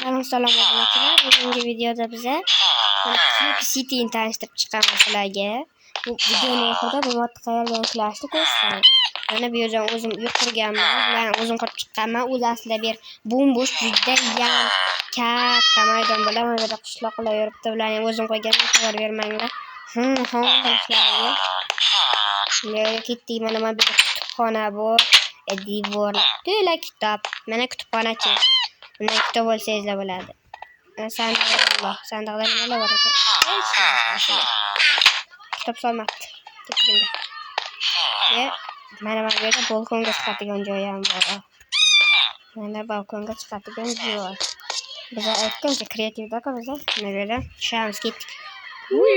Salom obunachilar. Bugungi videoda biza Cube City'ni tanishtirib chiqamiz sizlarga. Bu videoni oxirida bu modni qayerdan yuklashni ko'rsataman. Mana bu yerdan o'zim uy qurganman, bularni o'zim qurib chiqqanman. O'zi aslida bu yer bo'm-bo'sh, judayam katta maydon bo'ladi. Mana bu yerda qishloqlar yuribdi. Bularni ham o'zim qo'yganman, e'tibor bermanglar. Qilishlariga. Bu yerga ketdik. Mana bu yerda kutubxona bor. Devorlar to'la kitob. Mana kutubxonachi. Bundan kitob olsangizlar bo'ladi. Sandiq, Alloh, sandiqda nimalar bor ekan? Hech narsa. Kitob solmabdi. Ketganda. Mana bu yerda balkonga chiqadigan joyi ham bor. Mana balkonga chiqadigan joy. Biz aytgancha kreativda biz mana bu yerdan tushamiz, ketdik. Uy,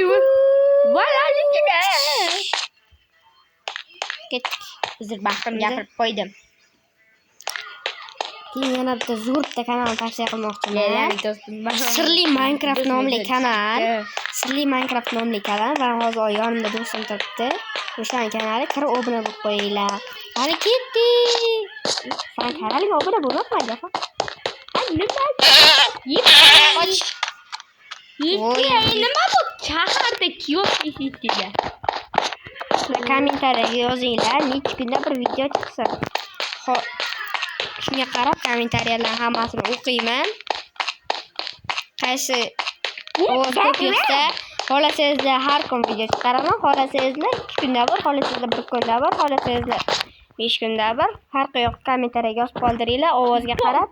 bolaligida. Ketdik. Uzr, baqirib gapirib qo'ydim. Keyin yana bitta zo'r bitta kanalni tavsiya qilmoqchiman. Sirli Minecraft nomli kanal. Sirli Minecraft nomli kanal va hozir yonimda do'stim turibdi. O'shani kanali, kirib obuna bo'lib qo'yinglar. Qani, ketdik. San kanalimga obuna bo'lmabman, Jafar. Nima? Och. Voy. Nima bu shaharda kiosk ichida? Kommentariyaga yozinglar, necha kunda bir video chiqsin. Xo'p, shunga qarab kommentariyalarni hammasini o'qiyman. Qaysi ovoz ko'p yig'sa, xohlasangizlar har kun video chiqaraman, xohlasangizlar 2 kunda bir, xohlasangizlar 1 kunda bir, xohlasangizlar 5 kunda bir. Farqi yo'q, kommentariyaga yozib qoldiringlar, ovozga qarab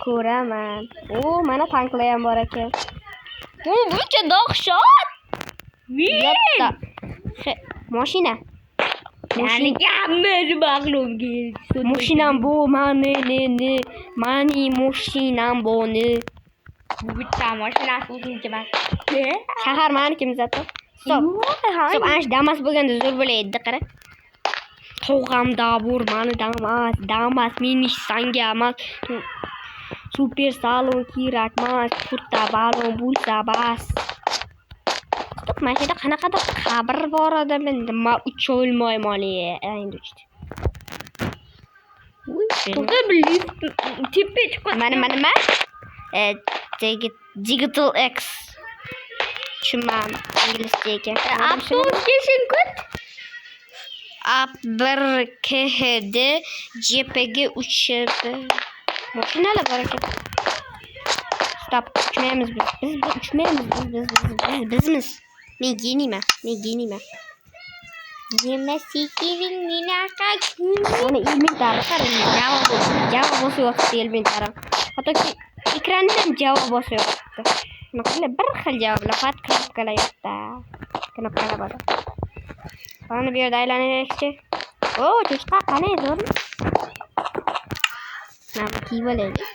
ko'raman. O, mana tanklar ham bor ekan. Bu buncha dahshat. Yotta. Mashina. Yani hammasi ma'lum. Mashinam bu mani ne ne mani mashinam bu ne. Bu bitta mashinasi o'ziniki emas. Shahar maniki zato. Стоп. Стоп, ana shu Damas bo'lganda zo'r bo'laydi, qara. Tog'am Dabur, mani Damas, Damas menish sanga emas. Super salon kerak emas, kurta balon bo'lsa bas. Стоп, mana shu yerda qanaqadir qabr bor edi, men nima ucholmayman, endi uchdi. To'xta, bir lift tepaga chiqib. Mana nima? Digital X. Tushunmadim, inglizcha ekan. Avtobus kelsin, kut. A1 KHD JPG 3 mashinalar bor ekan. Стоп, uchmaymiz biz. Biz uchmaymiz, biz bizmiz. Men geniyman, men geniyman. Nima sekiring minaqa? Mana elementar qarang, Java bosib yotibdi elementar. Hattoki ekranda ham Java bosib yotibdi. Nima qilib bir xil javoblar, faqat knopkalar yo'qda. Knopkalar bor. Mana bu yerda aylanaylikchi. O, cho'chqa qani, zo'rmi? Mana bu kiyib olaylik.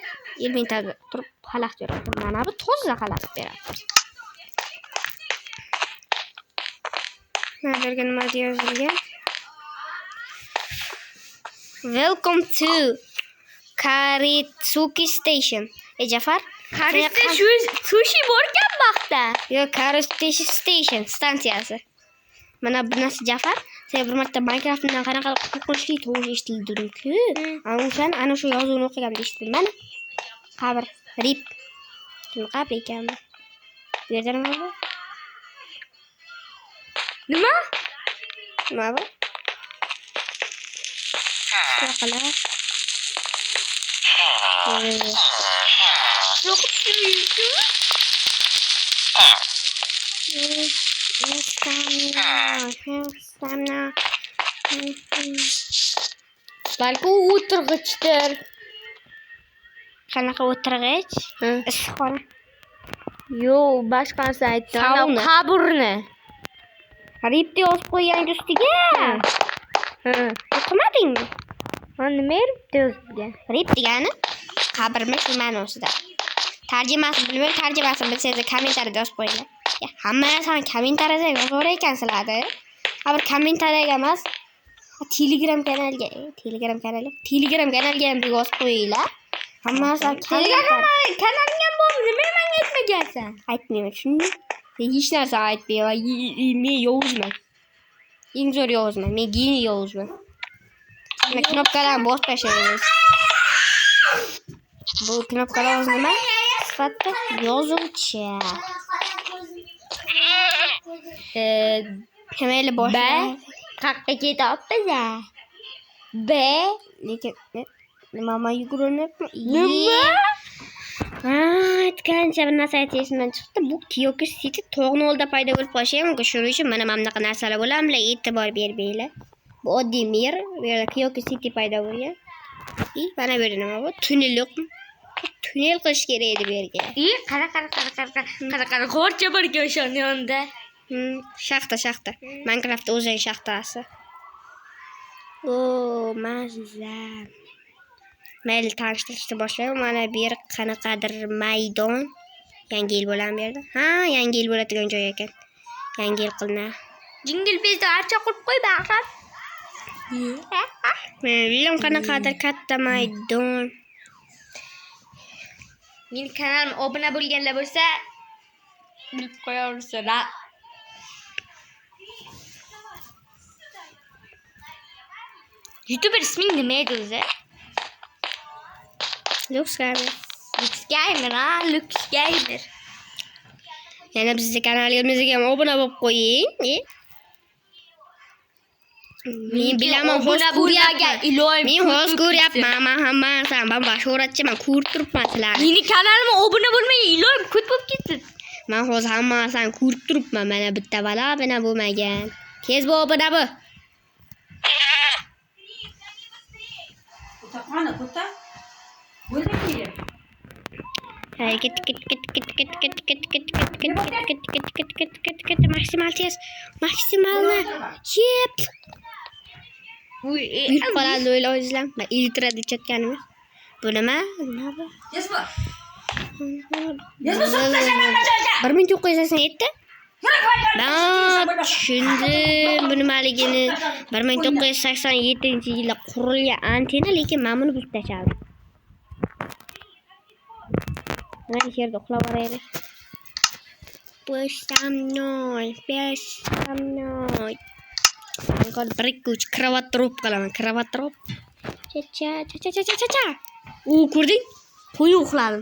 Elementarda turib xalaqit beradi. Mana bu toza xalaqit beradi. Mana bu yerga nima yozilgan? Welcome to Karitsuki Station. E, Jafar? Karisda shu sushi bor ekan baxta. Yo'q, Karitsuki Station stansiyasi. Mana bunasi, Jafar. Sen bir marta Minecraftdan qanaqa qo'rqinchli tovush eshitildi-ku. Ana o'shani, ana shu yozuvni o'qiganda eshitildi. Mana qabr, rip. Kim qabr ekan bu? Bu yerda nima bor? Nima? Nima bu? Qishloqlar. Yo'q, tushunmayapsiz. Stamina. Balki u o'tirg'ichdir. Qanaqa o'tirg'ich? Issiqxona. Yo'q, boshqa narsa aytdim. Sauna. Qabrni. Rip deb yozib qo'ygan ustiga. O'qimadingmi? Ha, nima rip yozilgan? Rip degani qabrmi, shu ma'nosida. Tarjimasini bilmayman, tarjimasini bilsangiz kommentariyada yozib qo'yinglar. Ya, hamma narsani kommentariyada yozaverar ekansizlar. Ha, bir kommentariyaga emas, Telegram kanaliga, Telegram kanali, Telegram kanaliga ham yozib qo'yinglar. Hamma narsani Telegram kanaling ham bormi? Nima menga aytmagansan? Aytmayman, tushundingmi? Men hech narsa aytmayman. Men yovuzman. Eng zo'r yovuzman. Men geniy yovuzman. Mana knopkalarni bosib tashlaymiz. Bu knopkalar o'zi nima? sifatida yozuvchi. Mayli B boshlaymiz. Qayerga ketyapmiz? B Lekin nima man yugurinyapman? Nima? Ha, aytgancha bir narsa aytish esimdan chiqdi. Bu Kyoki City tog'ni oldida paydo bo'lib qolishi ham mumkin. Shuning uchun mana bunaqa narsalar bo'ladi, bular e'tibor bermanglar. Bu oddiy mir, bu yerda Kyoki City paydo bo'lgan. И mana bu yerda nima bu? Tunnel yo'qmi? Tunnel qilish kerak edi bu yerga. I qara qara qara qara qara qara qara g'orcha bor ekan o'shani yonida. Shaxta, shaxta. Minecraft o'zining shaxtasi. O, mazza. Mayli tanishtirishni boshlayman. Mana bu yer qanaqadir maydon. Yangi yil bo'ladimi bu yerda? Ha, yangi yil bo'ladigan joy ekan. Yangi yil qilinadi. Jingle Bell'da archa qurib qo'y baqir. Bilmiyorum qanaqadir katta maydon. Meni kanalimga obuna bo'lganlar bo'lsa bilib qo'yaversinlar. YouTuber isming nima edi o'zi? Lux Gamer. Lux Gamer, ha, Lux Gamer. Yana bizni kanalimizga ham obuna bo'lib qo'ying. Men bilaman, obuna hozir bo'lmagan ko'ryapman. iloyim. Men hozir ko'ryapman. Men hammasini, men bashoratchiman, ko'rib turibman sizlarni. Meni kanalimga obuna bo'lmagan iloyim ko't bo'lib ketsin. Men hozir hammasini ko'rib turibman. Mana bitta balo obuna bo'lmagan. Tez bo'l obuna bo'l. Qani, ko'ta. Bo'ldi. Hay, ket ket ket ket ket ket ket ket ket ket ket ket ket ket ket ket ket maksimal tez. Maksimalni. Yep. Yurib qoladi o'ylaysizlar. Men iltiradi chetganimi? Bu nima? Nima bu? Tez bo'l. Tez bo'l, sotib tashlaman joyga. 1987. Ben tushundim bu nimaligini. 1987-yilda qurilgan antenna, lekin men buni buzib tashladim. Mana shu yerda uxlab boraylik. Besh nol, besh nol. Bir ikki uch kravat drop qilaman, kravat drop. Cha cha cha cha cha cha cha. U ko'rding? Qo'y uxladim.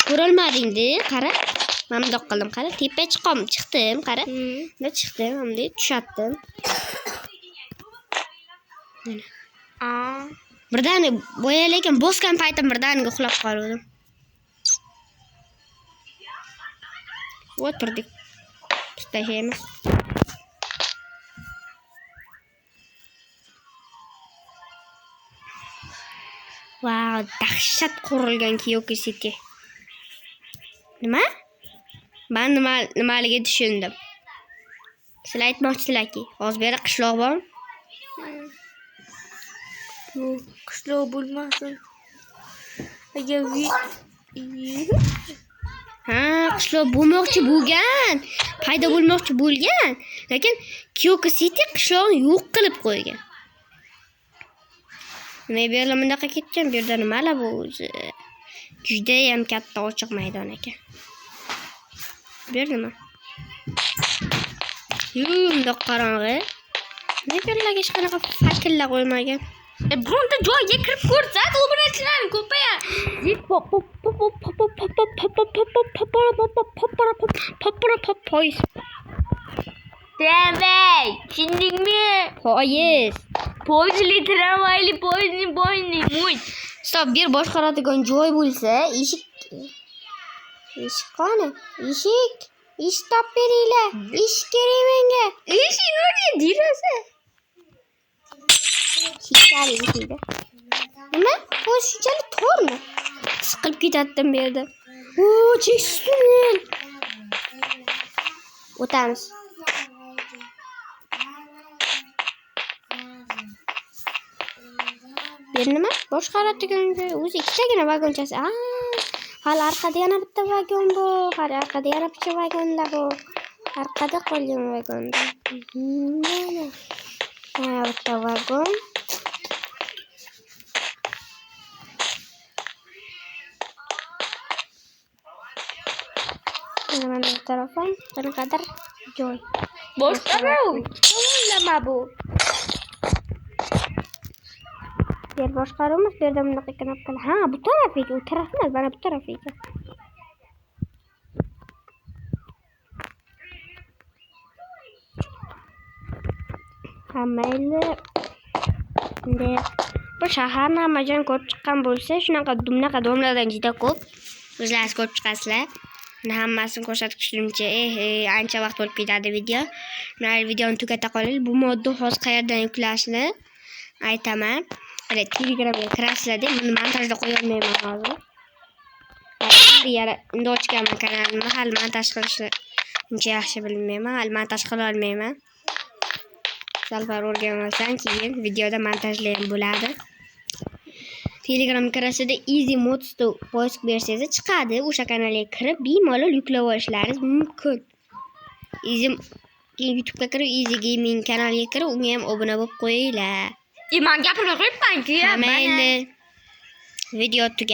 Ko'rolmading-da, qara. Mana bundoq qildim, qara. Tepa chiqom, chiqdim, qara. Bunda chiqdim, bunday tushatdim. Mana. Birdaniga boya lekin bosgan paytim birdaniga uxlab qoldim. O'tirdik. Tashlaymiz. Vau, dahshat qurilgan Kyoki City. Nima? Men nimaligi tushundim. Sizlar aytmoqchisizlarki, hozir bu yerda qishloq bormi? Bu qishloq bo'lmasin. Agar Ha, qishloq bo'lmoqchi bo'lgan, paydo bo'lmoqchi bo'lgan, lekin Kyoki City qishloqni yo'q qilib qo'ygan. Nima bu yerlar bunaqa ketgan, bu yerda nimalar bu o'zi? Juda ham katta ochiq maydon ekan. Bu yer nima? Bundoq qorong'i. Nima bu yerlarga hech qanaqa fakllar qo'ymagan? Bironta joyga kirib ko'rsat, obunachilarni ko'payar. Poyezd. Tramvay, tushundingmi? Poyezd. Poyezdli, tramvayli, poyezdli, poyezdli, mo'y. Stop, bir boshqaradigan joy bo'lsa, eshik. Eshik qani? Eshik. Eshik top beringlar. Eshik kerak menga. Eshik nima deyapsiz? Shishali eshikda. Nima? Bu shunchalik tormi? Siqilib ketdim bu yerda. O, cheksiz tunnel. O'tamiz. Bu yer nima? Boshqaradigan joy. O'zi ikkitagina vagonchasi. Hali orqada yana bitta vagon bor. Hali orqada yana bitta vagonlar bor. Orqada qolgan vagonda. Mana. Yana bitta vagon. Mana bu tarafdan qanaqadir joy. Boshqaruv. Tomonlama bu. Yer boshqaruvimiz bu yerda bunaqa knopkalar. Ha, bu taraf ekan, u taraf emas, mana bu taraf ekan. Ha, mayli. Endi bu shaharni hamma joyini ko'rib chiqqan bo'lsa, shunaqa bunaqa domlardan juda ko'p. O'zlaringiz ko'rib chiqasizlar. Buni hammasini ko'rsatib tushunimcha, ancha vaqt bo'lib ketadi video. Mayli, videoni tugata qolaylik. Bu modni hozir qayerdan yuklashni aytaman. Hali Telegramga kirasizlar deb buni montajda qo'ya olmayman hozir. Endi yana endi ochganman kanalimni, hali montaj qilishni uncha yaxshi bilmayman, hali montaj qila olmayman. Sal-pal o'rganib olsam, keyin videoda montajlayam bo'ladi. Telegram kirasizda Easy Mods поиск bersangiz chiqadi. O'sha kanalga kirib bemalol yuklab olishlaringiz mumkin. Easy keyin YouTube'ga kirib Easy Gaming kanaliga kirib, unga ham obuna bo'lib qo'yinglar. Man gapirmay qo'yibman-ku ya. Ha, mayli. Video tugadi.